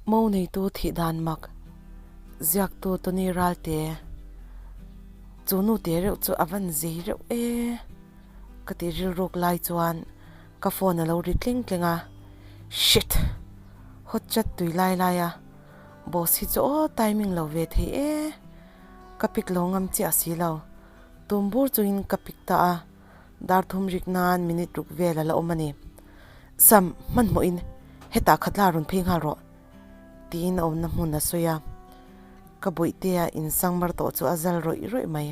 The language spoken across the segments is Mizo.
Mo neitu thih dan mak ziaktu Tony Ralte chu nu te reuh chu a van zei reuh e ka ti rilruk lai chuan ka phone a lo ri tling tling a shit hot chat tui lai lai a boss hi chu aw timing lo ve thei e ka pick lo ngam chiah si lo tum bur chungin ka pick ta a. Dar thum rik nan minute ruk vel a la awm a ni. Sam, hmanhmawhin hetah khatla rawn phei nghal rawh, tiin a awmna hmun a sawi a. Ka bawihtea insang mar tawh chu a zal rawih rawih mai.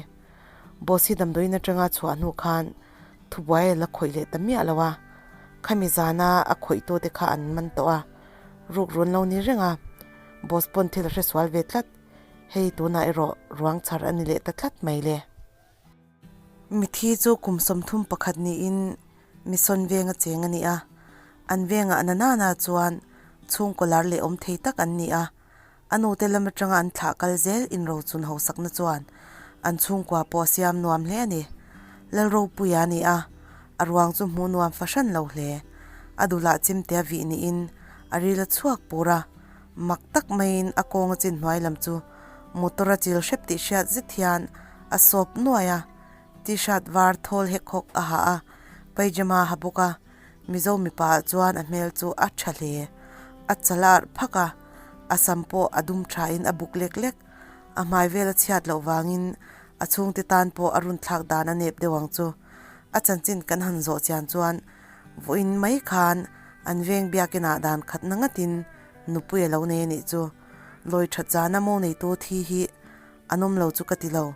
Boss hi damdawiin atanga chhuah hnu khan thubuai a la khawih leh ta miah lo a, khami zana a khawihtute kha an man tawh a, ruk run lo ni reng a, boss pawn thil a hresual ve tlat, hei tunah erawh ruang chhar a ni leh ta tlat mai le. Mithi chu kum 31 niin Mission venga cheng a ni a, an vengah na nana chuan chhungkaw lar leh awm thei tak an ni a, a nute lam atanga an thlah kal zel inrochun hausakna chuan an chhungkua pawh a siam nuam hle a ni. Lalropuia a ni a, a ruang chu hmuh nuam fahran lo hle. A duhlah chimte a vih niin a ril a chhuak pur a, mak tak maiin a kawnga chin hnuai lam chu motor a chil hrep tih hriat zet hian a sawp nuai a, t-shirt var thawl hek hawk a ha a, pyjama a ha bawk a, Mizo mipa ah chuan a hmel chu a tha hle. A chal a arh phak a, a sam pawh a dum tha in a buk lek lek. A hmai vel a chhiat loh vangin a chhungte tan pawh a run thlak dan a nep deuh ang chu. A chanchin kan han zawh chian chuan vawiin mai khan an veng biakinah dan khatna ngatin nupui a lo nei a nih chu. Lawi that zana mo neitu thi hi An awm lo chu ka ti lo.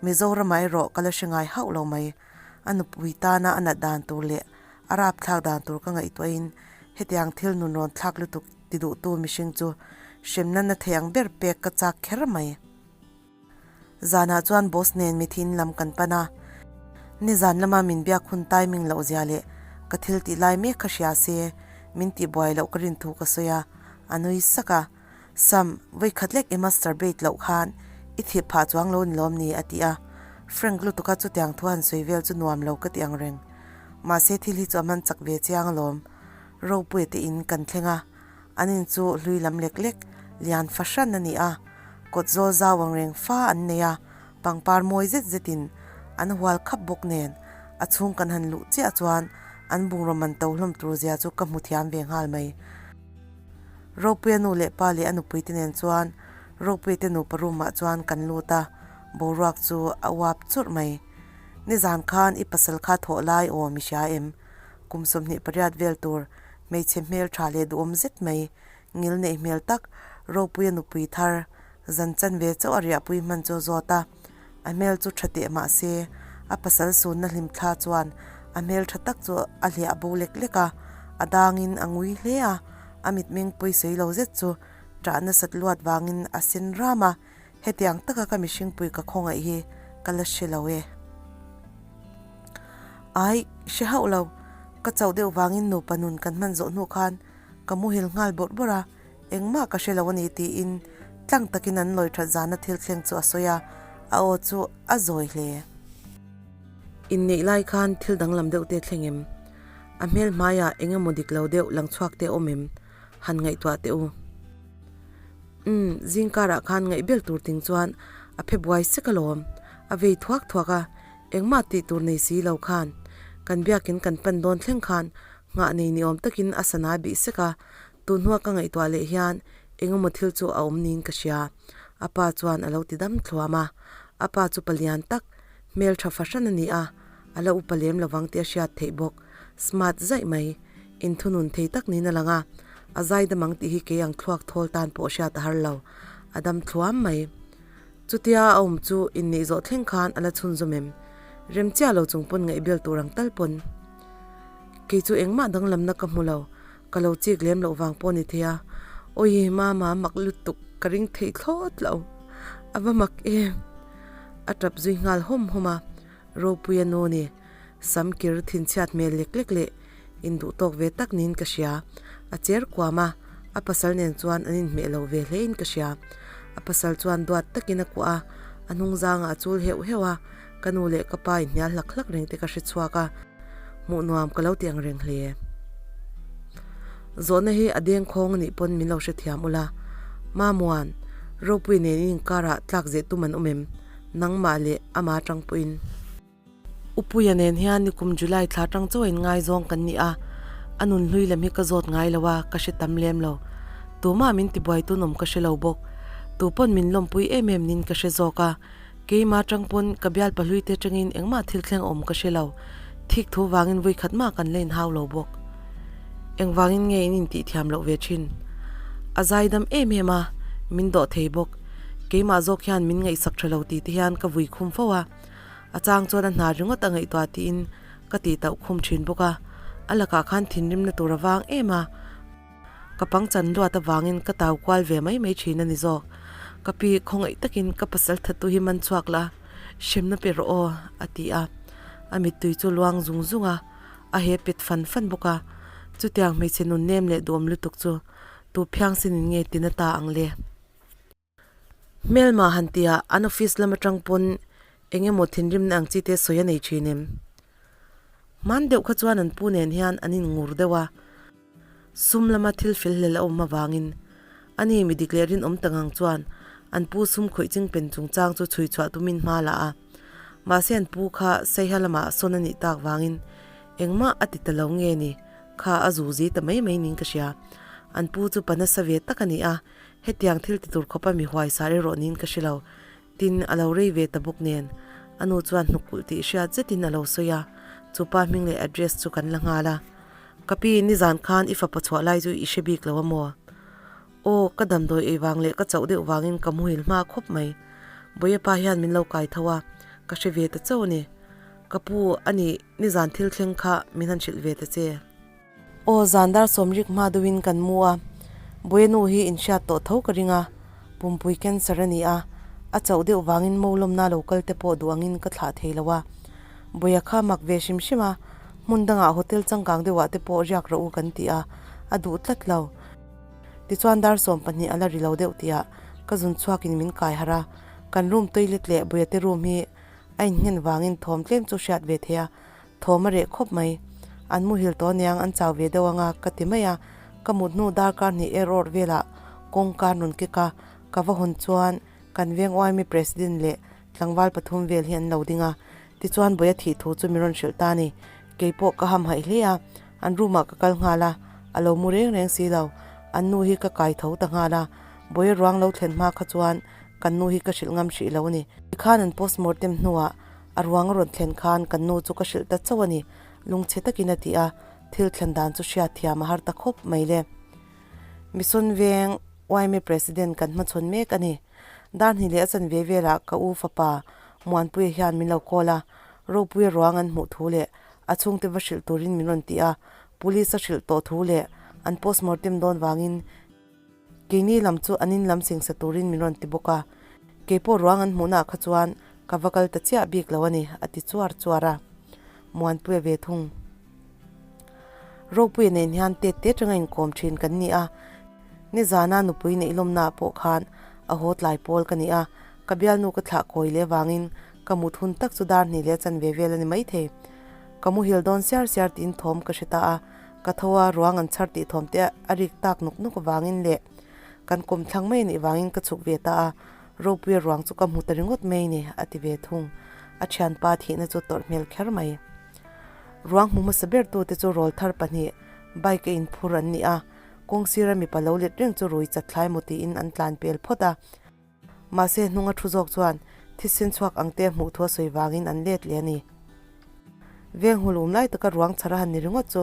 Mizoramah erawh ka la hre ngai hauh lo mai. A nupui tana a nat dan tur leh a rapthlak dan tur ka ngaihtuahin hetiang thil nun rawn thlak lutuk ti duhtu mihring chu hremna na thei ang ber pek ka chak kher mai. Zanah chuan boss nen mithin lam kan pan a. Nizan lama min biak hun timing loh zia leh ka thil tih lai mek kha hria se min tihbuai loh ka rin thu ka sawi a, a nui sak a. Sam, vawikhat lek i masturbate loh khan i thih phah chuang lo ni lawm ni? a ti a. Frank lutuka chutiang thu han sawi vel chu nuam lo ka ti ang reng. Mahse thil hi chu a man chak ve chiang alawm. Ropuia te in kan thleng a, an in chu hlui lam lek lek, lian fahran a ni a. Kawt zawl zau ang reng fa an nei a, pangpar mawi zet zetin an hual khap bawk nen a chhung kan han luh chiah chuan an bungraw man to hlawm tur zia chu ka hmu thiam ve nghal mai. Ropuia nu leh pa leh a nupuite nen chuan Ropuia te nupa room ah chuan kan lut a, boruak chu a uap churh mai. Nizan khan i pasal kha thawh lai aw mi hria em? Kum 28 vel tur hmeichhe hmel tha leh duhawm zet mai, ngil neih hmel tak Ropuia nupui thar zan chan ve chauh a riahpui hman chu a zawt a, a hmel chu tha teh mah se a pasal sunna hlim thla chuan a hmel tha tak chu a hliah bo lek lek a, a dangin a ngui hle a, a mitmeng pawisawi lo zet chu ṭah nasat luat vangin a sen ram a, hetiang taka ka mihringpui ka khawngaih hi ka la hre lo e. Ai, hre hauh lo, ka chauh deuh vangin nupa nun kan hman zawh hnu khan ka muhil nghal bawrh bawrh a, Engmah ka hre lo a ni tiin tlang takin an lawi that zana thil thleng chu a sawi a, a aw chu a zawi hle. Inneih lai khan thil danglam deuh te thleng em? A hmel hmaiah eng emaw dik lo deuh lang chhuak te awm em? Han ngaihtuah teh u. Umm, zingkarah khan ngaihbel tur ting chuan a phe buai sek alawm. A vei thuak thuak a, engmah tih tur nei si lo khan. Kan biakin kan pan dawn thleng khan nghah nei ni awm takin a sana bih sek a, Tun hnua ka ngaihtuah leh hian engemaw thil chu a awm niin ka hria. A pa chuan a lo ti dam thluam a. A pa chu palian tak, hmel tha fahran a ni a, a la upa lem lovang tih a hriat theih bawk. Smart zaih mai, inthunun thei tak niin a lang a. A zai dam ang tih hi kei ang thluak thawl tan pawh hriat a har lo. A dam thluam mai. Chutia a awm chu inneih zawh thleng khan a la chhunzawm em? Rem chiah lo chung pawn ngaihbel tur ang tal pawn. Kei chu engmah danglamna ka hmu lo. Ka lo chik lem loh vang pawh a ni thei a, Awii mama mak lutuk ka ring thei thlawt lo, a va mak em! A tap zui nghal hawm hawm a, Ropuia nu ni, sam kir thinchhiat hmel lek lek leh induh tawk ve tak niin ka hria. A cher kuam a, a pasal nen chuan an inhmeh lo ve hlein ka hria. A pasal chuan duat takin a kuah a, a hnung zangah a chul heuh heuh a, ka nu leh ka pa inhnial hlak hlak reng te ka hre chhuak a, hmuh nuam ka lo ti ang reng hle. Zawhna hi a deng khawng anih pawn min lo hrethiam ula. Mamuan, ropui nen in inkarah tlak zeh tum an awm em? Nangmah leh ama atang pawhin. Upuia nen hian nikum July thla tang chaw in ngaizawng kan ni a, a nun hlui lam hi ka zawt ngai lo a, ka hre tam lem lo. Tumah min tibuai tun awm ka hre lo bawk. Tu pawn min lawmpui em em nin ka hre zawk a, keimah tang pawn ka bial pahlui te tangin engmah thil thleng awm ka hre lo. Thik thu vangin vui khat mah kan la inhau lo bawk. Engvangin nge in intih thiam loh ve thin? A zaidam em em a, min dawh thei bawk. Keimah zawk hian min ngaihsak tha lo tih te hian ka vui khum fo a. A chang chuan a hna ringawt a ngaihtuah tiin ka tih tauh khum thin bawk a. A lakah khan thinrimna tur a vang em a. Ka pangchan luat avangin ka tau kual ve mai mai thin a ni zawk. Ka pi khawngaih takin ka pasal thattu hi man chhuak la, hremna pe rawh aw, a ti a. A mittui chu luang zung zung a, a he pet fan fan bawk a. Chutiang hmeichhe nun nem leh duam lutuk chu tu phiangsinin nge tina ta ang le? Hmelma han tia an office lam atang pawn eng emaw thinrimna ang chi te sawi a nei thin em? Hman deuh kha chuan an pu nen hian an in ngur deuh a, sum lama thil fel hlel a awm avangin ani mi dik leh rinawm ta ngang chuan an pu sum khawih ching pen chungchang chu chhui chhuah tumin hma la a, mahse an pu kha Saiha lamah sawn a nih tak vangin engmah a ti ta lo nge ni kha a zu zi ta mai mai ning ka hria. An pu chu pa nasa ve tak a ni a, Hetiang thil ti tur khawpa mi huaisar erawh niin ka hre lo. Tin, a lo rei ve ta bawk nen. A nu chuan hnukkulh tih hriat zetin a lo sawi a, chu pa hming leh address chu kan la nghal a. Ka pi, nizan khan i fapa chhuah lai chu i hre bik lo a maw? Aw, ka damdawi ei vang leh ka chauh deuh vangin ka muhil hma khawp mai. Bawiha pa hian min lo kai tho a, ka hre ve ta chauh a ni. Ka pu, a nih, nizan thil thleng kha min han hrilh ve ta che. Aw zan dar sawmrik hma deuhin kan mu a, Buenu hi inhriat tawh tho ka ring a, pumpui cancer a ni a, a chauh deuh vangin mo lawmna lo kal te pawh duh angin ka thlah thei lo a, Buia kha mak ve hrim hrim a, hmun dangah hotel changkang deuhah te pawh riak rawh u kan ti a, a duh tlat lo. Tichuan dar 12 a la ri lo deuh tihah ka zun chhuakin min kai harh a, kan room toilet leh Buia te room hi a innghen vangin thawm tlem chu hriat ve thei a, Thawm a reh khawp mai. An muhil tawh aniang an chau ve deuh anga ka ti mai a, ka mut hnu darkar hnih er awrh velah kawngka rawn kek a, ka va hawn chuan kan veng uaimi president leh tlangval pathum vel hi an lo ding a, tichuan Bawia thih thu chu min rawn hrilh ta a ni. Keipawh ka ham haih hle a, an room ah ka kal nghal a, a lo mu reng reng si lo, an nu hi ka kai tho ta nghal a, Bawia ruang lo thlen hma kha chuan kan nu hi ka hrilh ngam hrih lo a ni. Tikhan an postmortem hnuah A ruang a rawn thlen khan kan nu chu ka hrilh ta chauh a ni, lungchhe takin a ti a, thil thlen dan chu hriat thiam a har ta khawp mai le. Mission veng yma President kan hmachhawn mek a ni. Dar hnih leh a chanve velah ka u fapa Muanpuia hian min lo call a, Ropuia ruang an hmuh thu leh a chhungte va hrilh turin min rawn ti a, Police a hrilh tawh thu leh an postmortem dawn vangin Keini lam chu an in lam singsa turin min rawn ti bawk a, keipawh ruang an hmuhnaah kha chuan ka va kal ta chiah bik lo a ni, a ti chuar chuar a. Muanpuia ve thung. Ropuia nen hian tet te atanga inkawm thin kan ni a, nizana nupui neih lawmnaah pawh khan a haw tlai pawl ka ni a, ka bialnu ka thlah kawi leh avangin ka mut hun tak chu dar hnih leh a chanve vel a ni maithei. Ka muhil dawn siar siar tiin thawm ka hre ta a, Ka tho a, ruang an chhar tih thawm te a rik tak nuk nuk avangin leh kan kawm thlang mai anih vangin ka chhuk ve ta a, Ropuia ruang chu ka hmu ta ringawt mai ni, a ti ve thung. A thianpa thihna chu tawrh hmel kher mai. Ruang hmu hmasa ber tu te chu rawl thar pahnih bike a inphur an ni a, kawng sira mipa lo let reng chu rui chat thlai maw tiin an tlan pel phawt a. Mahse hnunga thu zawk chuan thisen chhuak ang te hmuh thu a sawi vangin an let leh a ni. Veng hulum lai taka ruang chhar a han ni ringawt chu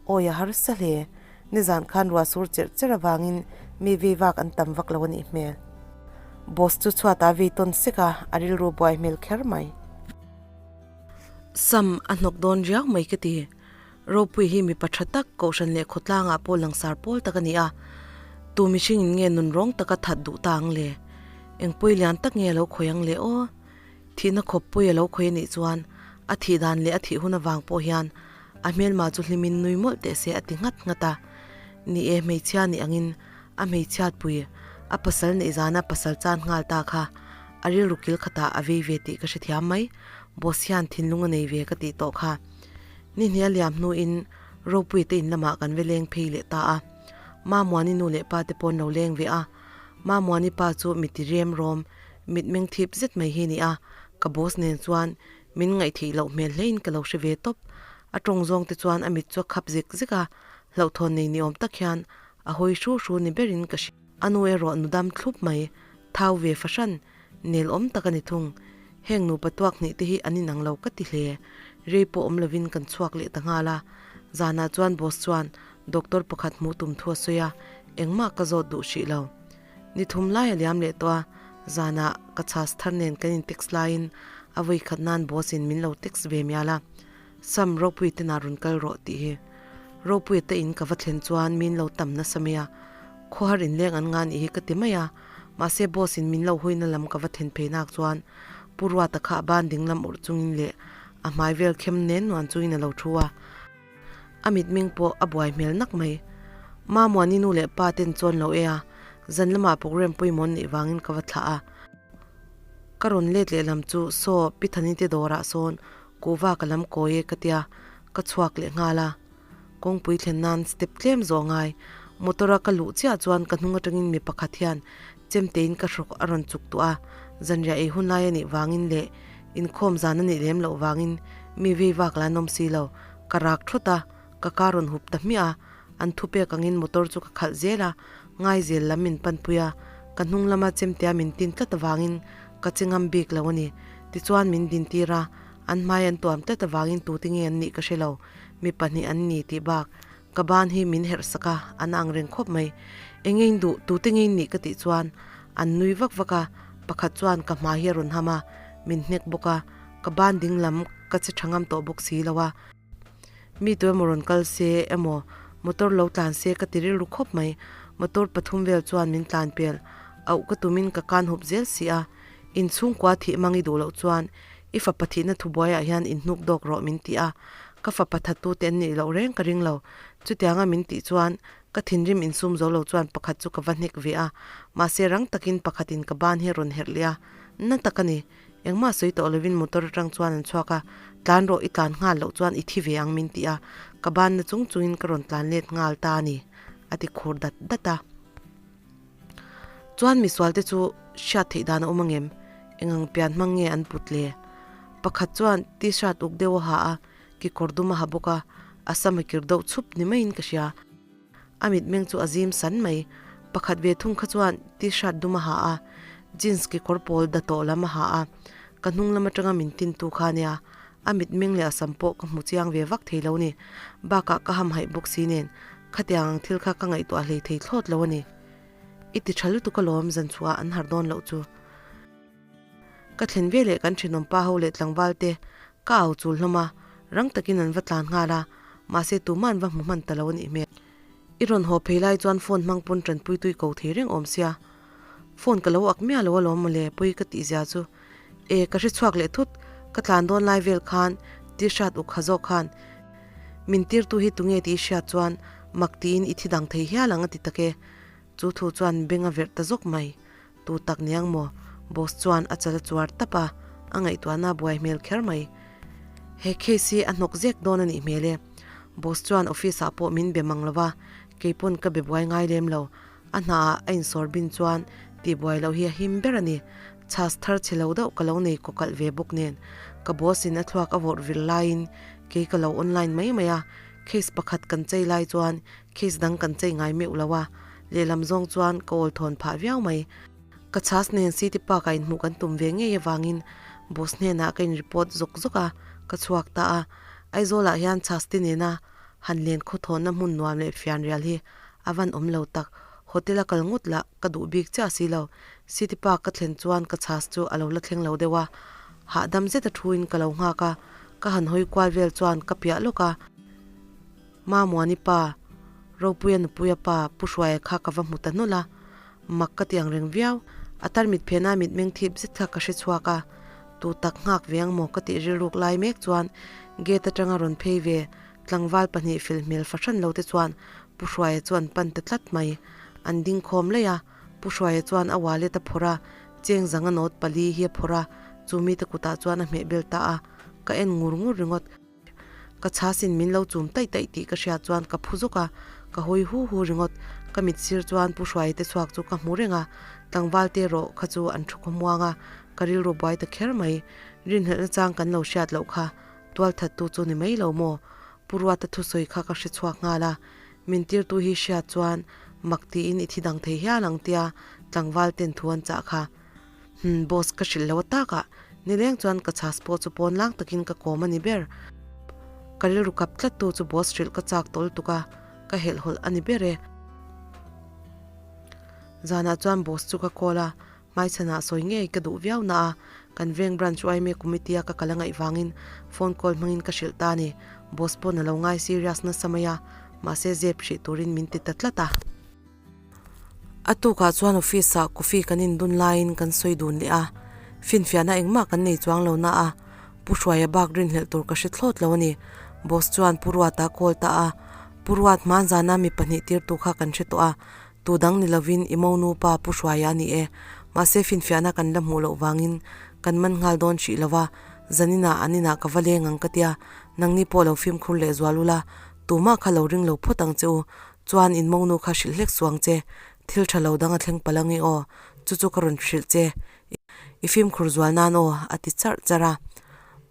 awi a harsa hle. Nizan khan ruah sur cherh cherh avangin mi vei vak an tam vak lo a nih hmel. Boss chu chhuatah vei tawn sek a, a rilru buai hmel kher mai. Sam a hnawk dawn riau mai ka ti. Ropui hi mipa tha tak, kohhran leh khawtlangah pawh langsar pawl tak a ni a. Tu mihringin nge nun rawng taka that duh ta ang le? Eng pawi lian tak nge a lo khawi ang le aw? Thihna khawp pawi a lo khawi a nih chuan a thih dan leh a thih hun avang pawh hian a hmelma chu hlimin nui mawlh teh se a ti nghat nghat a. Ni e, hmeichhia nih angin a hmeichhiatpui a pasal neih zana pasal chan nghal ta kha a rilru kil khatah a vei ve tih ka hrethiam mai. Boss hian thinlung a nei ve ka tih tawh kha. Ni hnia liam hnuin Ropuite in lamah kan ve leng phei leh ta a. Mamuani nu leh pa te paw'n lo leng ve a. Mamuani pa chu miti rem rawm, mitmeng thip zet mai hi a ni a, ka boss nen chuan min ngaihtheih loh hmel hlein ka lo hre ve tawp. A tawng zawng te chuan a mit chu a khap zek zek a, hlauhthawn nei ni awm tak hian a hawi hru hru ni berin ka hria. A nu erawh nu dam thlup mai, thau ve fahran, nel awm tak a ni thung. Heng nupa tuak hnih te hi an inang lo ka ti hle. Rei pawh awm lovin kan chhuak leh ta nghal a. Zanah chuan boss chuan doctor pakhat hmuh tum thu a sawi a, engmah ka zawt duh hrih lo. Ni thum lai a liam leh tawh a, zanah ka chhas thar nen kan in text laiin a vawi khat nan boss in min lo text ve mial a, Sam, Ropui te nah rawn kal rawh tih hi. Ropuia te in ka va thlen chuan min lo tam nasa mai a, khawhar inleng an nga nih hi ka ti mai a, mahse boss in min lo huina lam ka va thlen phei nak chuan Pu Ruata kha a ban ding lam urh chungin leh a hmai vel khem nen nuan chungin a lo thu a, a mitmeng pawh a buai hmel nak mai. Mamuani nu leh pa ten chuan lo e a, zan lamah program pawimawh an neih vangin ka va thlah a, ka rawn let leh lam chu saw Pi Thani te dawrah sawn Kuhva ka lam kawi e ka tia, ka chhuak leh nghal a. Kawngpui thlen nan step tlem zawh ngai. Motor a ka luh chiah chuan ka hnung atangin mi pakhat hian chemtein ka hrawk a rawn chuk tuah a, zanriah ei hun lai a nih vangin leh inkhawm zan a nih lem loh vangin mi vei vak la an awm si lo. Ka rak thawt a, ka car rawn hup ta hmiah a, an thu pek angin motor chu ka khalh zel a, ngai zel lam min panpui a, ka hnung lama chemtea min tin tlat avangin ka che ngam bik lo a ni. Tichuan min dintir a, an hmai an tuam tlat avangin tute nge an nih ka hre lo, mi pahnih an ni tih bak ka ban hi min herh sak a, an ang reng khawp mai. Eng nge in duh, tute nge in nih ka tih chuan an nui vak vak a, pakhat chuan ka hmai hi a rawn ham a, min hnek bawk a, ka ban ding lam ka che tha ngam tawh bawk si lo a. Mi tu emaw rawn kal se emaw motor lo tlan se ka ti rilru khawp mai. Motor pathum vel chuan min tlan pel. Auh ka tumin ka kan hup zel si a. Inchhungkua thih mang i duh loh chuan i fapa thihna thubuaiah hian inhnuk dawk rawh min ti a. Ka fapa thattu te an nih loh reng ka ring lo. Chutianga min tih chuan ka thinrim insum zo lo chuan pakhat chu ka va hnek ve a. Mahse rang takin pakhatin ka ban hi a rawn herh leh a. Na tak a ni. Engmah sawi tawh lovin motor atang chuan an chhuak a, tlan rawh i tlan nghal loh chuan i thi ve ang min ti a, ka banna chung chungin ka rawn tlan let nghal ta a ni, a ti khur dat dat a. Chuan misual te chu hriat theih dan a awm angem? Engang pian hmang nge an put le? Pakhat chuan t-shirt uk deuh a ha a, kekawr dum a ha bawk a, a sam a kir deuh chhup ni maiin ka hria. A mitmeng chu a zim san mai. Pakhat ve thung kha chuan t-shirt dum a ha a, jeans kekawr pawl da tawh lam a ha a. Ka hnung lam atanga min tin tu kha nia, a mitmeng leh a sam pawh ka hmu chiang ve vak thei lo ni. Bakah ka hamhaih bawk si nen, khatiang ang thil kha ka ngaihtuah hlei thei thlawt lo a ni. I ti tha lutuk alawm zan chhuah an har dawn loh chu. Ka thlen ve leh kan thenawm pa ho leh tlangval te ka au chul hlawm a, rang takin an va tlan nghal a, mahse tumah an va hmu hman ta lo a nih hmel. I rawn haw phei lai chuan phone hmang pawn tanpui tui ko thei reng awm sia. Phone ka lo ak miah lo alawm mawle pawi ka tih zia chu. E ka hre chhuak leh thut, ka tlan dawn lai vel khan t-shirt uk ha zawk khan min tirtu hi tunge tih i hriat chuan mak tiin i thi dang thei hial ang a ti tak e. Chu thu chuan beng a verh ta zawk mai. Tu tak niang maw? Boss chuan a chal a chuar tap a, a ngaihtuahna a buai hmel kher mai. He case hi a hnawk zek dawn a nih hmel e. Boss chuan office ah pawh min be mang lo va, kei pawn ka be buai ngai lem lo. A hna ah a insawr bin chuan tihbuai loh hi a him ber a ni. Chhas thar chhe lo deuh ka lo nei kawkalh ve bawk nen. Ka boss in a thluak a vawrh vir laiin kei ka lo online mai mai a, case pakhat kan chei lai chuan Case dang kan chei ngai meuh lo a, lehlam zawng chuan ka awl thawn phah viau mai. Ka chhas nen City Park ah inhmuh kan tum ve ngei avangin boss hnenah ka in report zawk zawk a, ka chhuak ta a. Aizawl ah hian chhas te nena han len khawthawnna hmun nuam leh fian rial hi a van awm lo tak. Hotel a kal ngawt lah ka duh bik chiah si lo. City Park ka thlen chuan ka chhas chu a lo la thleng lo deuh a, hahdam zet a thu in ka lo nghak a, ka han hawi kual vel chuan ka piah lawk a. Mamuani pa, Ropuia nupuia pa Pu Hruaia kha ka va hmu ta nawlh a, mak ka ti ang reng viau. A tarmit phena mitmeng thip zet kha ka hre chhuak a, tu tak nghak ve ang maw ka tih rilruk lai mek chuan gate atanga rawn phei ve tlangval pahnih fel hmel fahran lo te chuan Pu Hruaia chu an pan ta tlat mai. An ding khawm laih a, Pu Hruaia chuan a wallet a phawrh a, cheng zanga note pali hi a phawrh a, chu mite kutah chuan a hmeh bel ta a, ka en ngur ngur ringawt. Ka chhasin min lo chum taih taih tih ka hriat chuan ka phu zuk a, ka hawi hu hu ringawt. Ka mit sir chuan Pu Hruaii te chhuak chu ka hmu reng a, tlangval te erawh kha chu an thu khawmuang a, ka rilru buai ta kher mai. Rinhlelhna chang kan lo hriat loh kha tualthattu chu ni mai lo maw? Pu Ruata thusawi kha ka hre chhuak nghal a, min tirtu hi hriat chuan mak tiin i thi dang thei hial ang tia tlangval ten thu an chah kha. Hm, boss ka hrilh lo a takah nileng chuan ka chhas pawh chu pawn lang takin ka kawm a ni ber. Ka rilru kap tlat tu chu boss hrilh ka chak tawl tuk a, ka helh hawlh a ni ber e. Zanah chuan boss chu ka call a, hmaichhanah sawi ngei ka duh viau na a, kan veng branch yma committee a ka kal a ngaih vangin phone call hmangin ka hrilh ta a ni. Boss pawn a lo ngai serious nasa mai a, mahse zep hrih turin min ti ta tlat a. A tukah chuan office ah coffee kan indun laiin kan sawi dun leh a, finfiahna engmah kan nei chuang lo na a, Pu Hruaia bak rinhlelh tur ka hre thlawt lo a ni. Boss chuan Pu Ruata a call ta a, Pu Ruat hmanzana mi pahnih tirtu kha kan hre tawh a, tu dang ni lovin i monu pa Pu Hruaia a ni e. Mahse finfiahna kan la hmuh loh vangin kan man nghal dawn hrih lo va, zaninah an inah ka va leng ang ka tia, nangni pawh lo fimkhur leh zual ula, tumah kha lo ring lo phawt ang che u, Chuan in monu kha hrilh hlek suang che, thil tha lo dang a thleng palh ange aw, chu chu ka rawn hrilh che, i fimkhur zual nan aw, a ti charh charh a.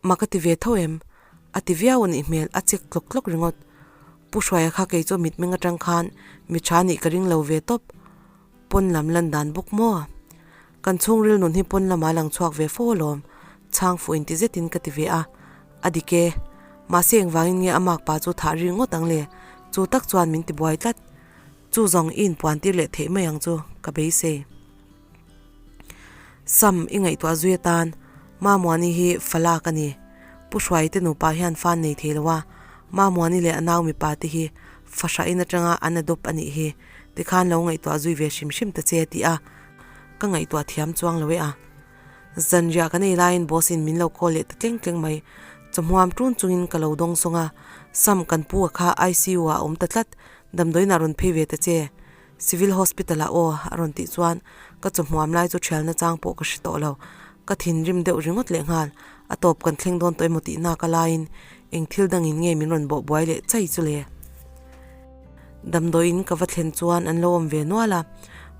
Mak a ti ve tho em? A ti viau a nih hmel, a chek tlawk tlawk ringawt. Pu Hruaia kha kei chu mitmeng atang khan mi tha nih ka ring lo ve tawp. Pawn lam lan dan bawk maw? Kan chhungril nun hi pawn lamah lang chhuak ve fo alawm, chhang fuh inti zetin ka ti ve a. A dik e. Mahse engvangin nge a makpa chu thah ri ngawt ang le? Chu tak chuan min ti buai tlat. Chu zawng i inpuan tir leh theih mai ang chu, ka beisei. Sam, i ngaihtuah zui atan Mamuani hi falak a ni. Pu Hruai te nupa hian fan nei thei lo a, Mamuani leh a nau mipa te hi fahrahin atanga an adopt a nih hi. Tikhan lo ngaihtuah zui ve hrim hrim ta che a ti a, ka ngaihtuah thiam chuang lo e a. Zanriah kan ei laiin boss in min lo call leh ta tleng tleng mai. Chawhmuam tun chungin ka lo dawng sawng a, Sam kan pu a kha ICU ah a awm ta tlat, damdawiin ah rawn phei ve ta che. Civil Hospital ah aw a rawn tih chuan ka chawhmuam lai chu thialna chang pawh ka hre tawh lo. Ka thinrim deuh ringawt leh nghal, a tawp kan thleng dawn tawh emaw tih nak a laiin eng thil dangin nge min rawn bawh buai leh chai chu le. Damdawiin ka va thlen chuan an lo awm ve nual a,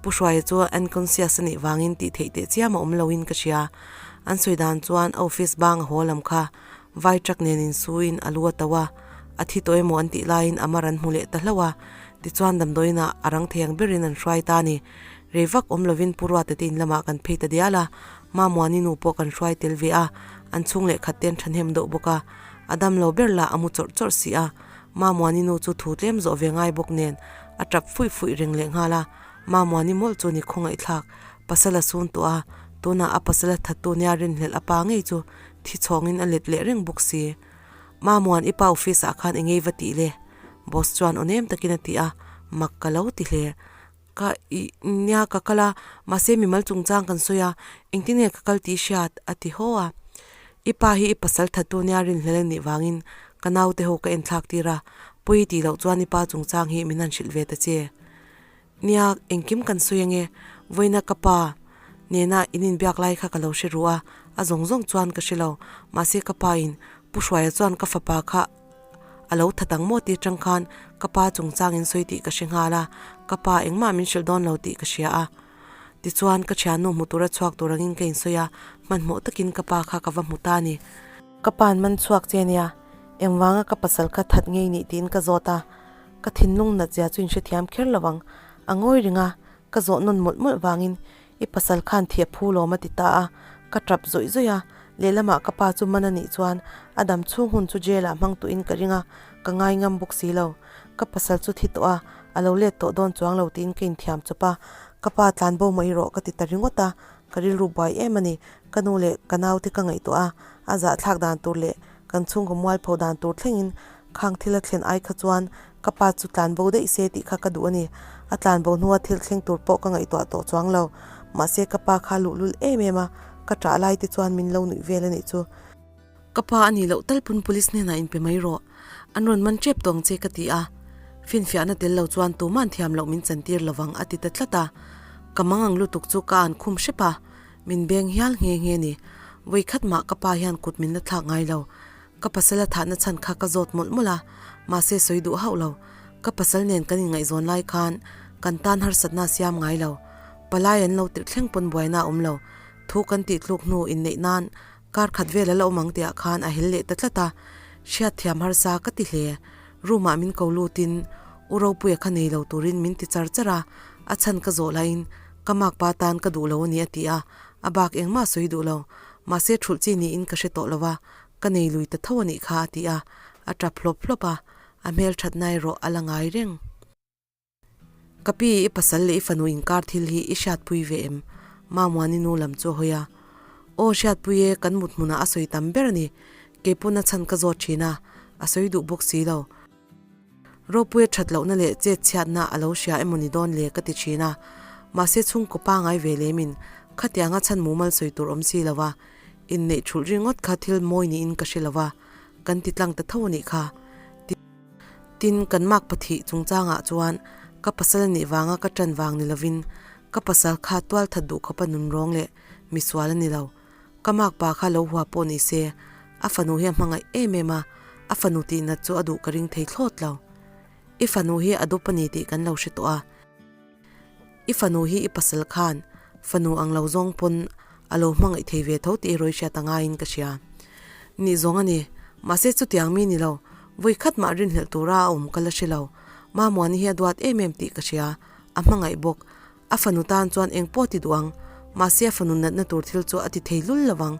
Pu Hruaia chu unconscious a nih vangin tih theih teh chiam a awm loin ka hria. An sawi dan chuan a office bang a haw lam kha vai truck nen insuin a lu a to a, a thi tawh emaw an tih laiin a mar an hmu leh ta hlauh a, tichuan damdawiinah a rang thei ang berin an hruai ta a ni. Rei vak awm lovin Pu Ruata te in lamah kan phei ta dial a, Mamuani nu pawh kan hruai tel ve a, an chhung leh khat te an thahnem deuh bawk a, a dam lo ber lah a mu chawrh chawrh si a, Mamuani nu chu thu tlem zawh ve ngai bawk nen a tap fuih fuih reng leh nghal a, Mamuani mawlh chu ni khawngaihthlak pasal a sun tawh a, tunah a pasal a thattu nia rinhlelh a pa ngei chu thi chhawngin a let leh reng bawk si. Mamuan i pa office ah khan engei va tih le? Boss chuan aw nem takin a ti a, mak ka lo ti hle. Ka i nia ka kal a, mahse mimal chungchang kan sawi a, engtin nge ka kal tih hriat? a ti haw a. I pa hi i pasal thattu nia rinhlel a nih vangin ka naute ho ka enthlak tir a, pawi tih loh chuan i pa chungchang hi min han hrilh ve ta che. Nia, engkim kan sawi ange, vawiina ka pa nena in inbiak lai kha ka lo hre ru a, a zawng zawng chuan ka hre lo, mahse ka pa in Pu Hruaia chuan ka fapa kha A lo that ang maw tih atang khan ka pa chungchang in sawi tih ka hre nghal a, ka pa engmah min hrilh dawn lo tih ka hria a. Tichuan ka thiannu hmu tura chhuak tur angin ka insawi a, hmanhmawh takin ka pa kha ka va hmu ta a ni. Ka pa'n man chhuak che nia, engvanga ka pasal kha that ngei nih tiin ka zawt a, ka thinlung nat zia chu inhrethiam kher lo ang. A ngawi ring a, ka zawh nawn mawlh mawlh vangin I pasal khan thih a phu lawm a ti ta a, ka tap zawih zawih a, lehlamah ka pa chu man a nih chuan a dam chhung hun chu jail ah hmang tuhin ka ring a, ka ngai ngam bawk si lo. Ka pasal chu thi tawh a, a lo let tawh dawn chuang lo tiin ka inthiam chawp a, ka pa tlan bo mai rawh ka ti ta ringawt a, ka rilru buai em a ni, ka nu leh ka naute ka ngaihtuah a, a zahthlak dan tur leh kan chhungkaw mualpho dan tur thlengin khang thil a thlen ai kha chuan Ka pa chu tlan bo daih se tih kha ka duh a ni. A tlan bo hnua thil thleng tur pawh ka ngaihtuah tawh chuang lo. Mahse ka pa kha luhlul em em a, ka ṭah lai te chuan min lo nuih vel a nih chu. Ka pa a nih loh tal pawn police hnenah inpe mai rawh. An rawn man ṭep tawng che ka ti a. Finfiahna tel lo chuan tuma'n thiam loh min chantir lovang a ti ta tlat a. Ka mangang lutuk chu ka an khum hrep a, min beng hial nghe nghe ni. Vawikhat mah ka pa hian kut min la thlak ngai lo. Ka pasal a thahna chhan kha ka zawt mawlh mawlh a, mahse sawi duh hauh lo. Ka pasal nen kan inngaihzawn lai khan Kan tan harsatna a siam ngai lo. Palai an lo tirh thleng pawn buaina a awm lo. Thu kan tih tluk hnu inneih nan kar khat vel a la awm ang tihah khan a hel leh ta tlat a. Hriatthiam harsa ka ti hle. Room ah min ko lutin U Ropuia kha nei lo turin min ti char char a, a chhan ka zawh laiin ka makpa tan ka duh lo a ni a ti a, a bak engmah sawi duh lo. Mahse thulh chi niin ka hre tawh lo a, ka nei lui ta tho a nih kha a ti a, a tap hlawp hlawp a, a hmelthat na erawh a la ngai reng. Ka pi, i pasal leh i fanu inkar thil hi i hriatpui ve em? Mamuani nu lam chu a hawi a. Aw hriatpui e, kan mut hmunah a sawi tam ber a ni. Keipaw'n a chhan ka zawt thin a, a sawi duh bawk si lo. Ropuia that lohna leh chet chhiatna a lo hria emaw ni dawn le ka ti thin a. Mahse chhungkaw pangai ve lemin khatianga chhan mumal sawi tur awm si lo a, inneih thulh ringawt kha thil mawi niin ka hre lo a, kan ti tlang ta tho a nih kha. Tin, kan mak pathih chungchangah chuan ka pasal a nih vanga ka ṭan vang ni lovin ka pasal kha tual that duh khawpa nunrawng leh misual a ni lo. Ka mak pa kha lo hua pawh ni se, a fanu hi a hmangaih em em a, a fanu tihnat chu a duh ka ring thei thlawt lo. I fanu hi a dup a ni tih kan lo hre tawh a. I fanu hi i pasal khan fanu ang lo zawng pawn a lo hmangaih thei ve tho tih erawh i hriat a ngaiin ka hria. Nih zawng a ni, mahse chutiang mi ni lo, vawi khat mah rinhlelh tura a awm ka la hre lo. Mamuani hi a duat em em tih ka hria, a hmangaih bawk. A fanu tan chuan eng pawh ti duh ang, mahse a fanu natna tur thil chu a ti thei lul lo vang.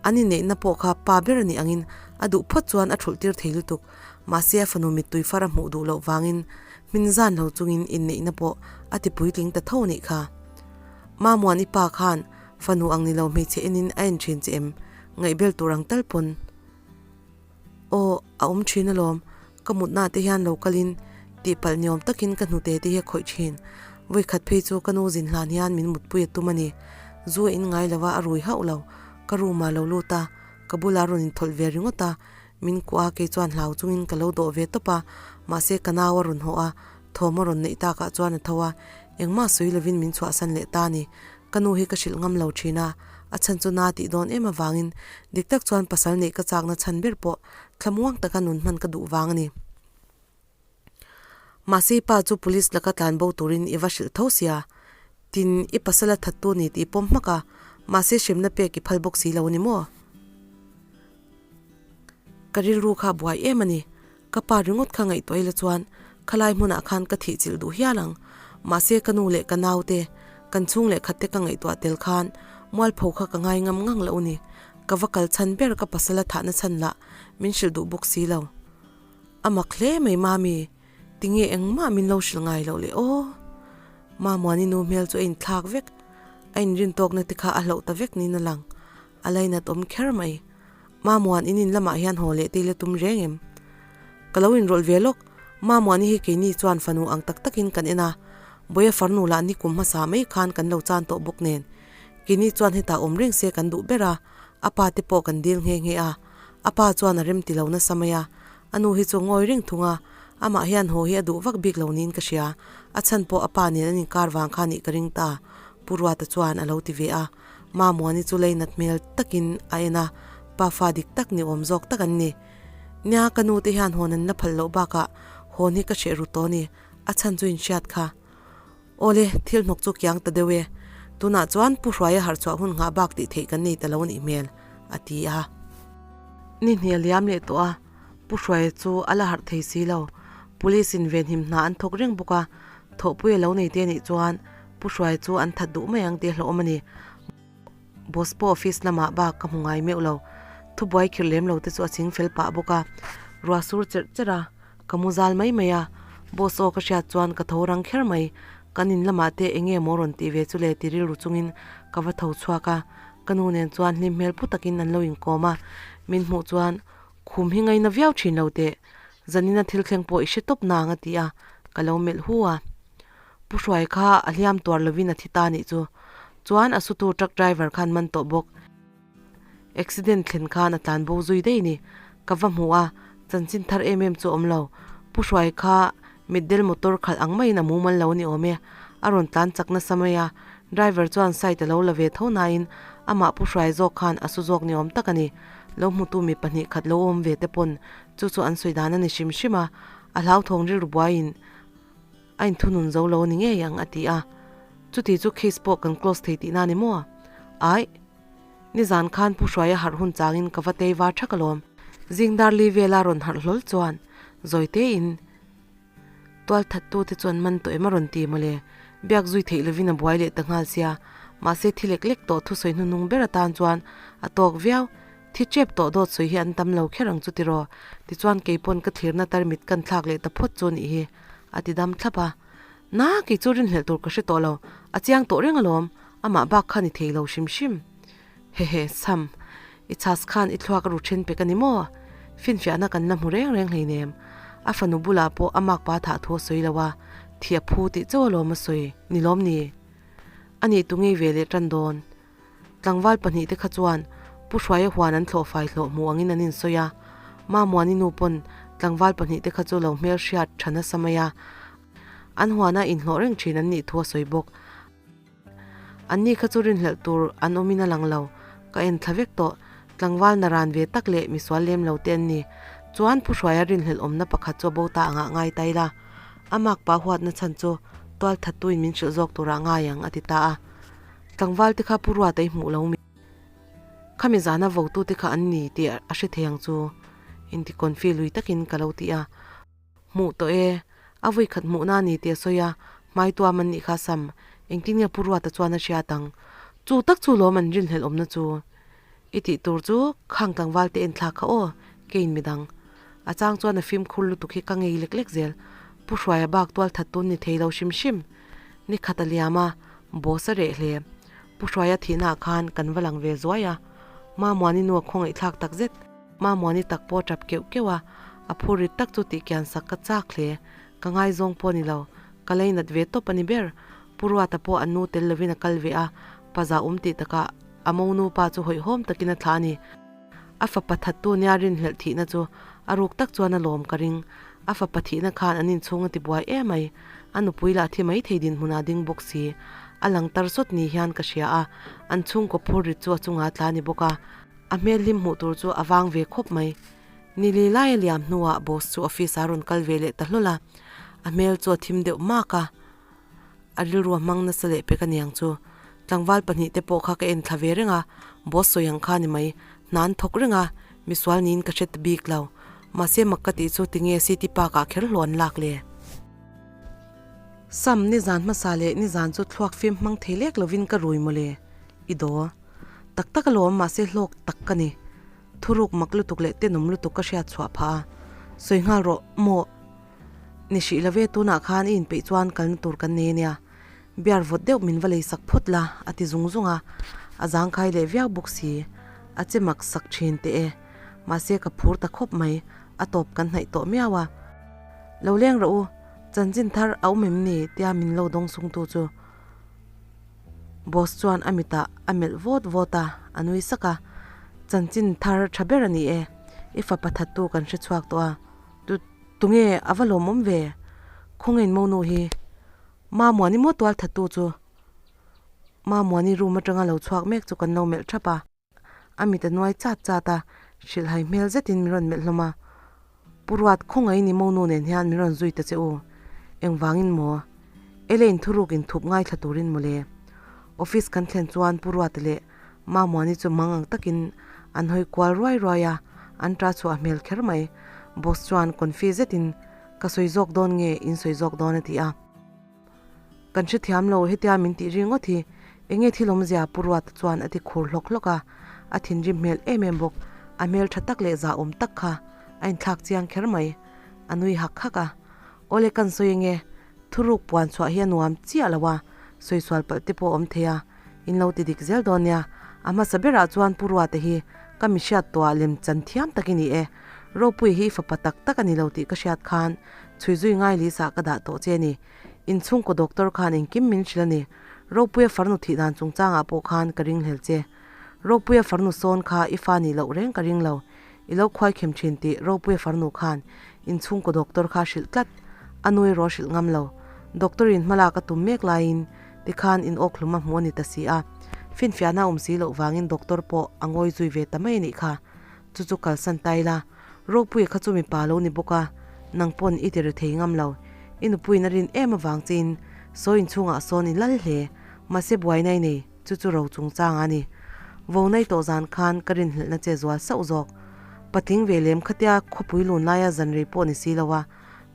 An inneihna pawh kha pa ber a nih angin a duh phawt chuan a thulh tir thei lutuk, mahse a fanu mittui far a hmuh duh loh vangin hmin zan lo chungin inneihna pawh a ti puitling ta tho a nih kha. Mamuan i pa khan fanu ang ni lo hmeichhe enin a en thin che em? Ngaihbel tur ang tal pawn. Aw, a awm thin alawm, ka mutna te hian lo kalin tihpalh niawm takin ka hnute te hi a khawih thin. Vawikhat phei chu ka nu zin hlan hian min mutpui a tum a ni. Zu a in ngai lo a, a rui hauh lo. Ka room ah lo lut a, ka bulah rawn inthawlh ve ringawt a, min kuah a, kei chuan hlau chungin ka lo dawh ve tawp a, mahse ka nau a rawn hawh a, thawm a rawn neih takah chuan a tho a, engmah sawi lovin min chhuahsan leh ta a ni. Ka nu hi ka hrilh ngam lo thin a, a chhan chu na tih dawn em avangin dik tak chuan pasal neih ka chakna chhan ber pawh thlamuang taka nun hman ka duh vang a ni. Mahse i pa chu police laka tlan bo turin i va hrilh tho sia, tin i pasal a thattu ni tih pawm hmak a, mahse hremna pek i phal bawk si lo a ni maw? Ka rilru kha a buai em a ni. Ka pa ringawt kha ngaihtuah ila chuan khalai hmunah khan ka thih chilh duh hial ang. Mahse ka nu leh ka naute, kan chhung leh khatte ka ngaihtuah tel khan mualpho kha ka ngai ngam ngang loh ni. Ka va kal chhan ber ka pasal a thahna chhan lah min hrilh duh bawk si lo. A mak hle mai mami, tinge engmah min lo hrilh ngai loh le aw. Mamuani nu hmel chu a inthlak vek, a inrintawkna te kha a hloh ta vek niin a lang. A lainat awm kher mai. Mamuan in in lamah hian haw leh te ila tum reng em? Ka lo inrawlh ve lawk. Mamuani hi keini chuan fanu ang tak takin kan en a, Bawia farnu lah ni kum hmasa mai khan kan lo chan tawh bawk nen. Keini chuan hetah awm reng se kan duh ber a, a pa te pawh kan dil nghe nghe a. A pa chuan a rem ti lo nasa mai a, a nu hi chu ngawi reng thung a, amah hian haw hi a duh vak bik lo niin ka hria, a chhan pawh a pa nen an inkar vang kha nih ka ring ta, Pu Ruata chuan a lo ti ve a. Mamuani chu leinat hmel takin a en a, pafa dik tak ni awm zawk tak an ni. Nia, ka nu te hian hawn an la phalh loh bakah hawn hi ka hreh ru tawh a ni, a chhan chu inhriat kha. Awle, thil hnawk chu kiang ta deuh e. Tunah chuan Pu Hruaia harhchhuah hun nghah bak tih theih kan nei ta lo a nih hmel, a ti a. Ni hnih a liam leh tawh a, Pu Hruaia chu a la harh thei si lo. Police in venhim hna an thawk reng bawk a, thawhpui a lo nei te a nih chuan Pu Hruai chu an that duh mai ang tih a hlauhawm a ni. Boss pawh office lamah bak ka hmu ngai meuh lo. Thubuai khirh lem lo te chu a ching fel pah bawk a. Ruah sur cherh cherh a, ka mu zal mai mai a. Boss aw ka hriat chuan ka tho rang kher mai. Kan in lamah te eng nge maw rawn tih ve chu le ti rilru chungin ka va tho chhuak a. Ka nu nen chuan hlim hmel pu takin an lo inkawm a. Min hmuh chuan khum hi ngaina viau thin lo teh. Zanina thil thleng pawh i hre tawp nang a ti a, ka lo melh hu a. Pu Hruai kha a hliam tuar lovin a thi ta nih chu. Chuan a sutu truck driver khan man tawh bawk. Accident thlen khan a tlan bo zui daih ni. Ka va hmu a, chanchin thar em em chu a awm lo. Pu Hruai kha mitdel motor khalh ang maiin a mumal lo ni awm e. A rawn tlan chak nasa mai a, driver chuan side a lo la ve tho nain amah Pu Hruai zawk khan a su zawk ni awm tak a ni. Lo hmutu mi pahnih khat lo awm ve te pawn chu chu an sawi dan a ni hrim hrim a, a hlauthawng rilru buaiin. A inthunun zo lo a ni ngei ang a ti a. Chuti chu case pawh kan close thei tihna a ni maw? Aih. Nizan khan Pu Hruaia harh hun changin ka va tei var thak alawm. Zingdar li vela rawn harh hlawl chuan zawi tein Tualthattu te chuan man tawh em a rawn ti mawle. Biak zui theih lovin a buai leh ta nghal sia. Mahse thi lek lek tawh thusawi hnuhnung ber atan chuan a tawk viau. Thi tep tawh dawt sawi hi an tam lo kher ang chu tiraw. Tichuan keipawn ka thlirna tarmit kan thlak leh ta phawt chu nih hi a ti dam thlap a. Na kei chu rinhlelh tur ka hre tawh lo. A chiang tawh reng alawm. Amah bak kha ni thei lo hrim hrim. Hehe, Sam, i chhas khan i thluak a ru then pek a ni maw? Finfiahna kan la hmu reng reng hleinem. A fanu bulah pawh a makpa thah thu a sawi lo a, thi a phu tih chauh alawm a sawi, ni lawm ni? A nih tu ngei ve leh tan dawn? Tlangval pahnihte kha chuan Pu Hruaia huan an thlawh fai hlawh hmu angin an insawi a, Mamuani nu pawn tlangval pahnihte kha chu lo hmelhriat tha nasa mai a, an huana inhlawh reng thin an nih thu a sawi bawk. Anni kha chu rinhlelh tur an awmin a lang lo. Ka en thla vek tawh. Tlangval naran ve tak leh misual lem lo te an ni. Chuan Phu Hruaia rinhlelh awmna pakhat chu a bo ta angah ngai ta ila. A makpa huatna chhan chu tual thattuin min hrilh zawk turah ngai ang a ti ta a. Tlangval te kha Pu Ruata i hmuh lo mi. Khami zana votu te kha an ni tih a hre thei ang chu. Inti confi lui takin ka lo ti a. Hmuh tawh e. A vui khat hmuhna a ni tih a sawi a, hmai tuam an nih kha Sam, engtin nge Pu Ruata chuan a hriat ang? Chu tak chu lawm an rinhlelh awmna chu. I tih tur chu khang tlangval te en thlak kha aw, keiin midang. A chang chuan a fimkhur lutuk hi ka ngei lek lek zel. Pu Hruaia bak tual that tun ni thei lo hrim hrim. Ni khat a liam a, boss a reh hle. Pu Hruaia thihnaah khan kan va lang ve zuai a. Mamuani nu a khawngaihthlak takzet. Mamuani tak pawh a tap keuh keuh a, a phur rit tak chu tih kian sak ka chak hle. Ka ngaizawng pawh a ni lo, ka leinat ve tawp a ni ber. Pu Ruata pawh a nu tel lovin a kal ve a, pa za awm tih takah a monu pa chu hawihhawm takin a thlah a ni. A fapa thattu nia rinhlelh thihna chu a ruk tak chuan a lawm ka ring. A fapa thihna khan an inchhung a ti buai em mai. A nupui lah thi maithei dinhmunah ding bawk si. A lang tar sawt ni hian ka hria a, an chhungkaw phur rit chu a chungah a tla a ni bawk a. A hmel hlim hmuh tur chu a vang ve khawp mai. Ni li lai a liam hnuah boss chu office ah rawn kal ve leh ta hlawl a, a hmel chu a thim deuh mak a, a rilru a hmang nasa leh pek aniang chu. Tlangval pahnihte pawh kha ka en thla ve reng a, boss sawi ang kha ni mai, hna an thawk reng a, misual niin ka hre ta bik lo. Mahse mak ka tih chu tinge city park ah kher hlawh an lak le? Sam, nizan hmasa leh nizan chu thluak fim hmang thei lek lovin ka rui mawle, i daw. Tak tak alawm mahse hlawk tak ka ni. Thuruk mak lutuk leh tenawm lutuk ka hriat chhuah phah a, sawi nghal rawh maw? Ni hrih love tunah khan i inpeih chuan kalna tur kan nei ania, beer vawt deuh min va lei sak phawt la a ti zung zung a, a zangkhai leh viau bawk si, a che mak sak thin teh e. Mahse ka phur ta khawp mai, a tawp kan hnaih tawh miau a. Lo leng rawh u, chanchin thar a awm em ni? tia min lo dawng sungtu chu. Boss chuan a mitah a melh vawt vawt a, a nui sak a, Chanchin thar tha ber a ni e, i fapa thattu kan hre chhuak tawh a, tu tunge a va lawmawm ve? Khawngain monu hi Mamuani maw tual thattu chu? Mamuani room atanga lo chhuak mek chu kan lo melh thap a. A mit a nuai chat chat a, hrilhhai hmel zetin min rawn melh hlawm a. Pu Ruat, khawngaih ni monu nen hian min rawn zui ta che u. Engvangin maw? Elaine thuruk in thup ngaithla turin mawle. Office kan thlen chuan Pu Ruata leh Mamuani chu mang ang takin an hawi kual ruai ruai a, an ta chhuah hmel kher mai. Boss chuan confi zetin, Ka sawi zawk dawn nge in sawi zawk dawn a ti a. Kan hrethiam lo, hetia min tih ringawt hi enge thil awmzia Pu Ruata chuan a ti khur hlawk hlawk a, a thinrim hmel em em bawk, a hmel tha tak leh zahawm tak kha a inthlak chiang kher mai, a nui hak hak a, Awle kan sawi enge, thuruk puan chhuah hi a nuam chiah lo a, sawi sual palh te pawh a awm thei a, in lo ti dik zel dawn nia, a hmasa berah chuan Pu Ruata hi ka mi hriat tawhah lem chan thiam tak i ni e, Ropui hi i fapa tak tak a ni lo tih ka hriat khan Chhui zui ngai Lisa ka dah tawh che a ni. Inchhungkaw doctor khan engkim min hrilh a ni. Ropuia farnu thih dan chungchangah pawh khan ka ringhlel che. Ropuia farnu sawn kha i fa nih loh reng ka ring lo. I lo khuai khem thin tih Ropuia farnu khan inchhungkaw doctor kha hrilh tlat. A nui rawh hrilh ngam lo. Doctor in hmalak a tum mek laiin tikhan in awk hlum a hmu a ni ta si a. Finfiahna a awm si loh vangin doctor pawh a ngawi zui ve ta mai a nih kha. Chu chu kalsan ta ila. Ropuia kha chu mipa lo ni bawk a, nang pawn i ti ri thei ngam lo. I nupuiin a rin em avang chein sawi inchhungah sawn i lal hle. Mahse buaina i nei, chu chu ro chungchang a ni. Vo nai tawh zan khan ka rinhlelhna che zual sauh zawk. Patling ve lem khatia khawpui lun laia zan rei pawh ni si lo a,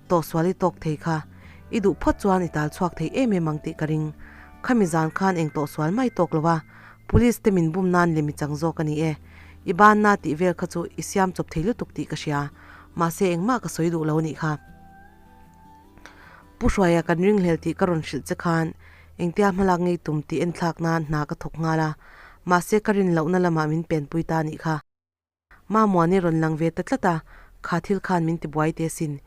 tawhsual i tawk thei kha. I duh phawt chuan i tal chhuak thei em em ang tih ka ring. Khami zan khan eng tawhsual mai tawk lo a, Police te min bum nan lem i chang zawk a ni e. I banna tih vel kha chu i siam chawp thei lutuk tih ka hria. Mahse engmah ka sawi duh lo a nih kha. Pu Hruaia kan ringhlel tih ka rawn hrilh che khan engtia hmalak ngei tum tih enthlak nan hna ka thawk nghal a, mahse ka rin lohna lamah min penpui ta a nih kha. Mamuani rawn lang ve ta tlat a, kha thil khan min tibuai te sin.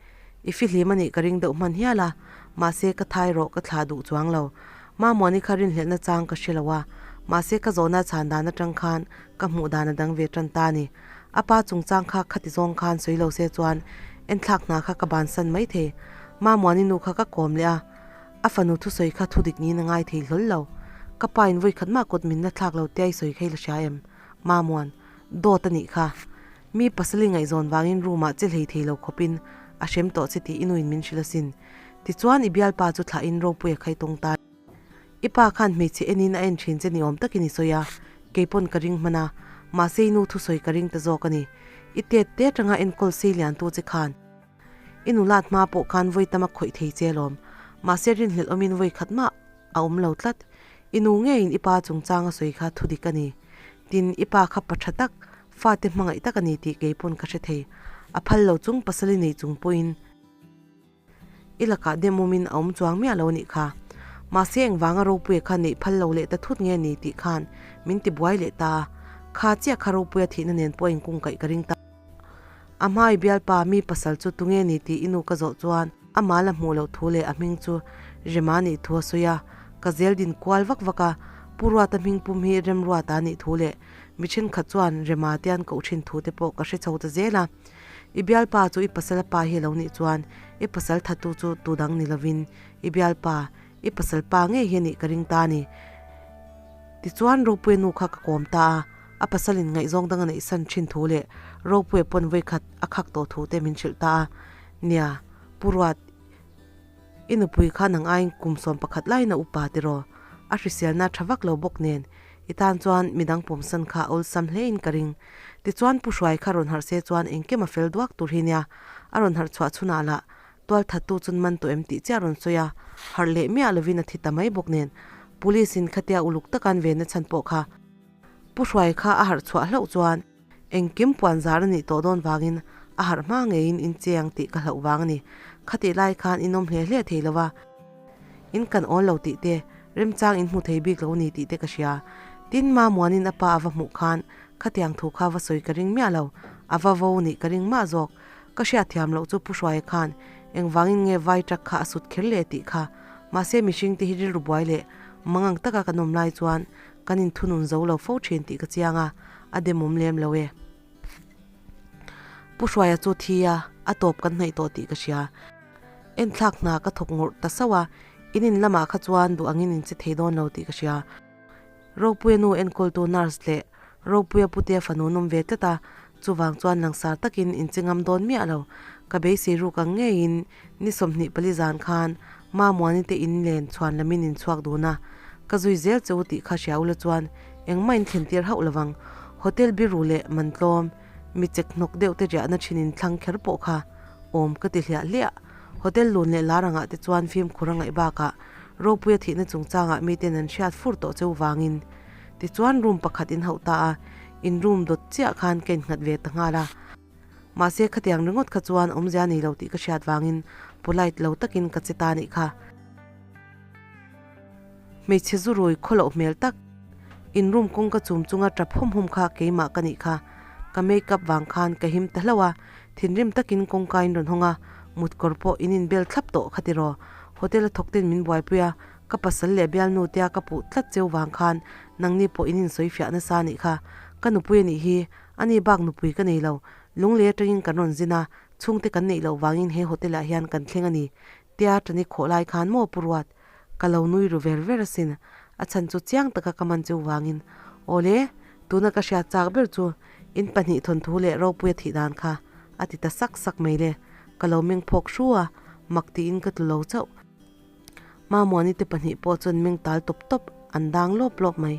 I fihlim a nih ka ring deuh hman hial a, mahse ka thai rawh ka thlah duh chuang lo. Mamuani kha rinhlelhna chang ka hre lo a, mahse ka zawhna chhan dan atang khan ka hmuh dan a dang ve tan ta a ni. A pa chungchang kha khati zawng khan sawi lo se chuan enthlak hna kha ka bansan mai thei. Mamuani nu kha ka kawm leh a, a fanu thusawi kha thudik niin a ngai thei hlawl lo. Ka pa in vawi khat mah kut min la thlak lo tia i sawi kha i la hria em? Mamuan, Dawt a nih kha. Mi pasali ngaihzawn vangin room ah che hlei thei lo khawpin a hrem tawh che tih i nuin min hrilh asin. Tichuan i bialpa chu thlah in ropui a khai tawng ta. I pa khan hmeichhe enin a en thin che ni awm takin i sawi a, keipawn ka ring hman a, mahse i nu thusawi ka ring ta zawk a ni. I tet te atanga enkawl sei lian tu che khan i nulat hma pawh khan vawi tam a khawih thei che alawm, mahse rinhlelh awmin vawi khat mah a awm lo tlat. I nu ngeiin i pa chungchang a sawi kha thudik a ni. Tin, i pa kha pa tha tak, fate hmangaih tak a ni tih keipawn ka hre thei. A phal lo chung pasal i nei chung pawhin. I lakah demawmin a awm chuang miah lo a nih kha. Mahse engvanga Ropuia kha neih phal lo leh ta thut nge ni tih khan min ti buai leh ta a, kha chiah kha Ropuia thihna nen pawh a inkungkaih ka ring ta. A hmai bialpa mi pasal chu tunge ni tih i nu ka zawh chuan amah la hmuh loh thu leh a hming chu Rema nih thu a sawi a, ka zel din kual vak vak a, Pu Ruata hming pum hi Remruata nih thu leh mi thenkhat chuan Rema te an koh thin thu te pawh ka hre chho ta zel a. I bialpa chu i pasal a pa hi a lo nih chuan i pasal thatu chu tu dang ni lovin i bialpa, i pasal pa ngei hi a nih ka ring ta a ni. Tichuan Ropuia nu kha ka kawm ta a, a pasalin ngaihzawng dang a neih san thin thu leh Ropuia pawn vawikhat a khak tawh thu te min hrilh ta a. Nia, Pu Ruat, i nupui kha nang aiin kum 11 laiin a upa tiraw? A hriselna tha vak lo bawk nen i tan chuan midang pawmsan kha a awlsam hlein ka ring. Tichuan Pu Hruai kha rawn harh se chuan engkim a fel duak tur hi nia, a rawn harh chhuah chhunah lah tual thattu chun man tawh em tih chiah a rawn sawi a, harh leh miah lovin a thi ta mai bawk nen Police in khatia uluk taka an venna chhan pawh kha Pu Hruai kha a harh chhuah hlauh chuan engkim puan zar a nih tawh dawn vangin a harh hma ngeiin in cheng tih ka hlauh vang a ni. Khatih lai khan in awm hle hle thei lo a, in kan awl lo tih te, remchang in hmu thei bik lo a ni tih te ka hria. Tin, Mamuanin a pa a va hmuh khan Khatiang thu kha va sawi ka ring miah lo, a va vo nih ka ring mah zawk. Ka hriatthiam loh chu Pu Hruaia khan engvangin nge vai truck kha a sut kher leh tih kha. Mahse mihring te hi rilru buai leh mangang taka kan awm lai chuan kan inthunun zo lo fo thin tih ka chiang a, a demawm lem lo e. Pu Hruaia chu thi a, a tawp kan hnaih tawh tih ka hria. Enthlak hna ka thawk ngawrh ta sauh a, in in lamah kha chuan duh angin in che thei dawn lo tih ka hria. Ropuia nu enkawltu nurse leh Ropuia putea fanu nawm ve tlat a, chuvang chuan langsar takin inchingam dawn miah lo. Ka beisei ruk ang ngeiin ni 24 zan khan Mamuani te in len chhuan lamin in chhuak dun a, ka zui zel che u tih kha hria ula chuan engmah in thlen tir hauh lovang. Hotel biru leh mantlawm, mi chek hnawk deuh te riahna thin in thlang kher pawh kha awm ka ti hliah hliah. Hotel lun leh lar angah te chuan fimkhur a ngaih bakah Ropuia thihna chungchangah miten an hriat fur tawh cheu vangin tichuan room pakhat in hauh ta a, in room dawt chiah khan ka innghat ve ta nghal a. Mahse khatiang ringawt kha chuan awmzia nei lo tih ka hriat vangin polite lo takin ka che ta nih kha. Hmeichhe zu rui khawloh hmel tak, in room kawngka chum chunga tap hum hum kha keimah ka nih kha. Ka makeup vang khan ka him ta hlauh a, thinrim takin kawngka in rawn hawng a, mutkawr pawh in inbel thlap tawh kha tiraw. Hotel a thawk ten min buaipui a, ka pasal leh bialnu tia ka puh tlat cheu vang khan nangni pawh in insawi fiah nasa anih kha. Ka nupui anih hi, ani bak nupui ka nei lo. Lunglei atangin kan rawn zin a, chhungte kan neih loh vangin he hotel ah hian kan thleng a ni. Tia tani khawh lai khan maw Pu Ruat? Ka lo nui ru ver ver asin, a chhan chu chiang taka ka man cheu vangin. Awle, tuna ka hriat chak ber chu in pahnih thawnthu leh ropuia thih dan kha a ti ta sak sak mai le. Ka lo meng phawk hru a. Mak tiin ka tlu lo chauh. Mamuani te pahnih pawh chuan meng tal tawp tawp, an dang lawp lawp mai.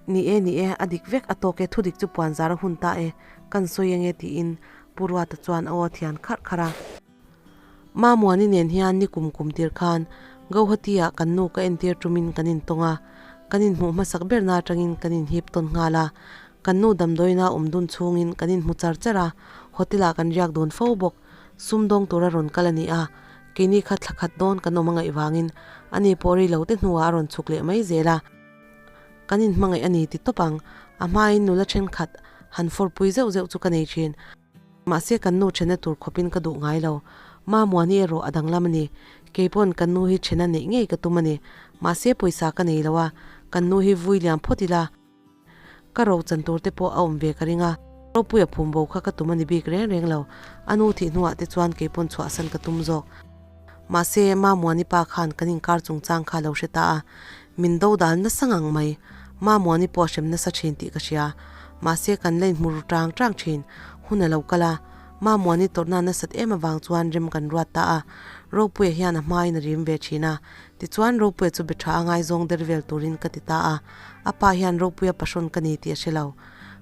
Ni e, ni e, a dik vek, a tawk e, thudik chu puan zar a hun ta e, kan sawi ange tiin Pu Ruata chuan a aw thian kharh kharh a. Mamuani nen hian ni kum kum tir khan Gauhati ah kan nu ka entir tumin kan intawng a, kan inhmuh hmasak berna atangin kan inhip tawn nghal a, kan nu damdawiina awm dun chhungin kan inhmu char char a, hotel ah kan riak dun fo bawk. Sumdawng tura rawn kal a ni a, keini kha thla khat dawn kan awm a ngaih vangin ani pawh rei lo te hnuah a rawn chhuk leh mai zel a. Kan inhmangaih a ni ti tawp ang, a hmain nula thenkhat han fawrpui zeuh zeuh chu ka nei thin. Mahse kan nu thena tur khawpin ka duh ngai lo. Mamuani erawh a danglam a ni. Keipawn kan nu hi thena neih ngei ka tum a ni. Mahse pawisa ka nei lo a, kan nu hi vui liam phawt ila. Ka ro chan tur te pawh a awm ve ka ring a. Ropuia phum bo kha ka tum a ni bik reng reng lo. A nu thih hnuah te chuan keipawn chhuahsan ka tum zawk. Mahse Mamuani pa khan kan inkar chungchang kha lo hre ta a, min do dal nasa ngang mai. Mamuani pawh a hrem nasa thin tih ka hria. Mahse kan la inhmu ru tang tang thin. Hun a lo kal a, Mamuani tawrhna nasat em avang chuan rem kan ruat ta a. Ropuia hian a hmain a rim ve thin a. Tichuan Ropuia chu be tha a ngaizawng der vel turin ka ti ta a. A pa hian Ropuia pahrawn ka ni tih a hre lo.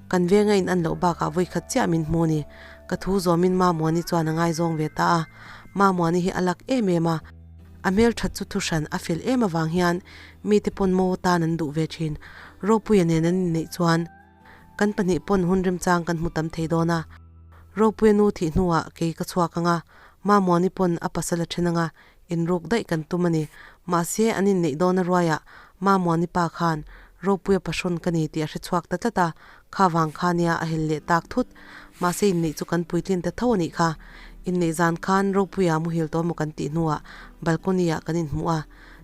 Kan venga in an loh bakah vawikhat chiah min hmu ni. Ka thu zawmin Mamuani chuan a ngaizawng ve ta a. Mamuani hi a lak em em a. A hmelthat chu thuhran a fel em avang hian mite pawn maw tan an duh ve thin. Ropuia nen an inneih chuan kan pahnih pawn hun remchang kan hmu tam thei dawn a. Ropuia nu thih hnuah kei ka chhuak ang a, Mamuani pawn a pasal a then ang a, inruk daih kan tum a ni. Mahse an inneih dawn a ruaiah Mamuani pa khan Ropuia pahrawn ka ni tih a hre chhuak ta tlat a, kha vang kha nia a hel leh tak thut. Mahse inneih chu kan puitlin ta tho a nih kha. Inneih zan khan Ropuia muhil tawh emaw kan tih hnuah balcony ah kan inhmuh a,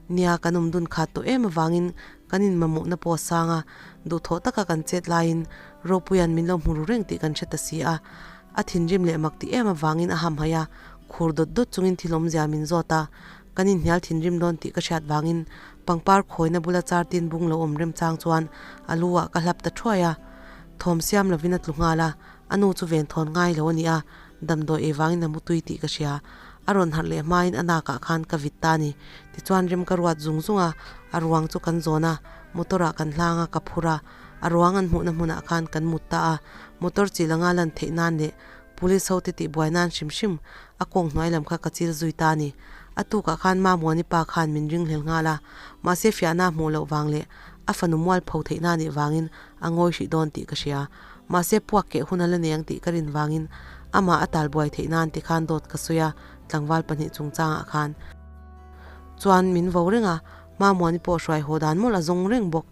nia kan awm dun khat tawh em avangin kan inmamawhna pawh a sang a, duhthawh taka kan chet laiin Ropuia'n min lo hmu ru reng tih kan hre ta si a. A thinrim leh mak ti em avangin a hamhaih a, khur dawt dawt chungin thil awmzia min zawt a, kan inhnial thinrim dawn tih ka hriat vangin pangpar khawina bula char tin bung lo awm remchang chuan a lu ah ka hlap ta thuai a. Thawm siam lovin a tlu nghal a, a nu chu venthawn ngai lo a ni a, damdawi ei vangin a mutui tih ka hria. A rawn harh leh hmain a nakah khan ka vit ta a ni. Tichuan rem ka ruat zung zung a, a ruang chu kan zawn a, motor ah kan hlang a, ka phur a, a ruang an hmuhna hmunah khan kan mut ta a, motor chil anga lan theih nan leh Police ho te tihbuai nan hrim hrim a kawng hnuai lam kha ka chil zui ta a ni. A tukah khan Mamuani pa khan min ringhlel nghal a, mahse fiahna hmuh loh vang leh a fanu mual pho theihna anih vangin a ngawi hrih dawn tih ka hria. Mahse puak keh hun a la nei ang tih ka rin vangin amah a talbuai theih nan ti khan dawt ka sawi a, tlangval pahnih chungchangah khan chuan min vo reng a, Mamuani pawh hruai haw dan mawlh a zawng reng bawk.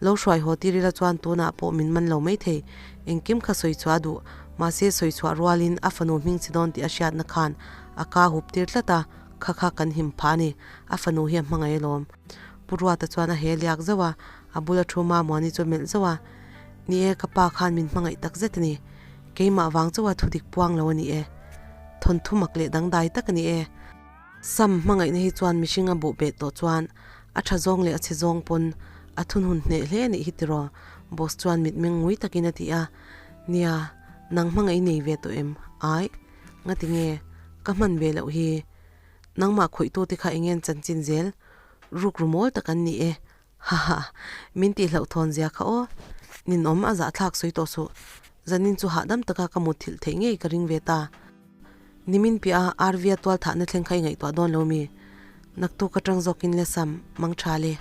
Lo hruai haw tir ila chuan tunah pawh min man lo maithei. Engkim kha sawi chhuah a duh. Mahse sawi chhuah rualin a fanu hming chi dawn tih a hriatna khan a ka hup tir tlat a, kha kha kan him phah a ni. A fanu hi a hmangaih alawm. Pu Ruata chuan a he liak zauh a, a bula thu Mamuani chu a melh zauh a. Ni e, ka pa khan min hmangaih tak zet a ni. Keimah vang chauha thudik puang lo a ni e. Thawnthu mak leh dangdai tak a ni e. Sam hmangaihna hi chuan mihring a buh beh tawh chuan a tha zawng leh a chhe zawng pawn a thunhun hneh hle a nih hi tiraw? Boss chuan mitmeng ngui takin a ti a. Nia, nang hmangaih i nei ve tawh em? Aih, ngati nge? Ka hman ve loh hi. Nangmah khawihtu te kha eng ngen chanchin zel? Rukru mawl tak an ni e. Haha, min tih hlauhthawn zia kha aw. Ninawm a zahthlak sawi tawh suh. Zanin chu hahdam taka ka mutthilh theih ngei ka ring ve ta. Nimin piah a RV-a tual thahna thleng kha i ngaihtuah dawn lo mi? Naktuk atang zawkin le Sam, mang tha le.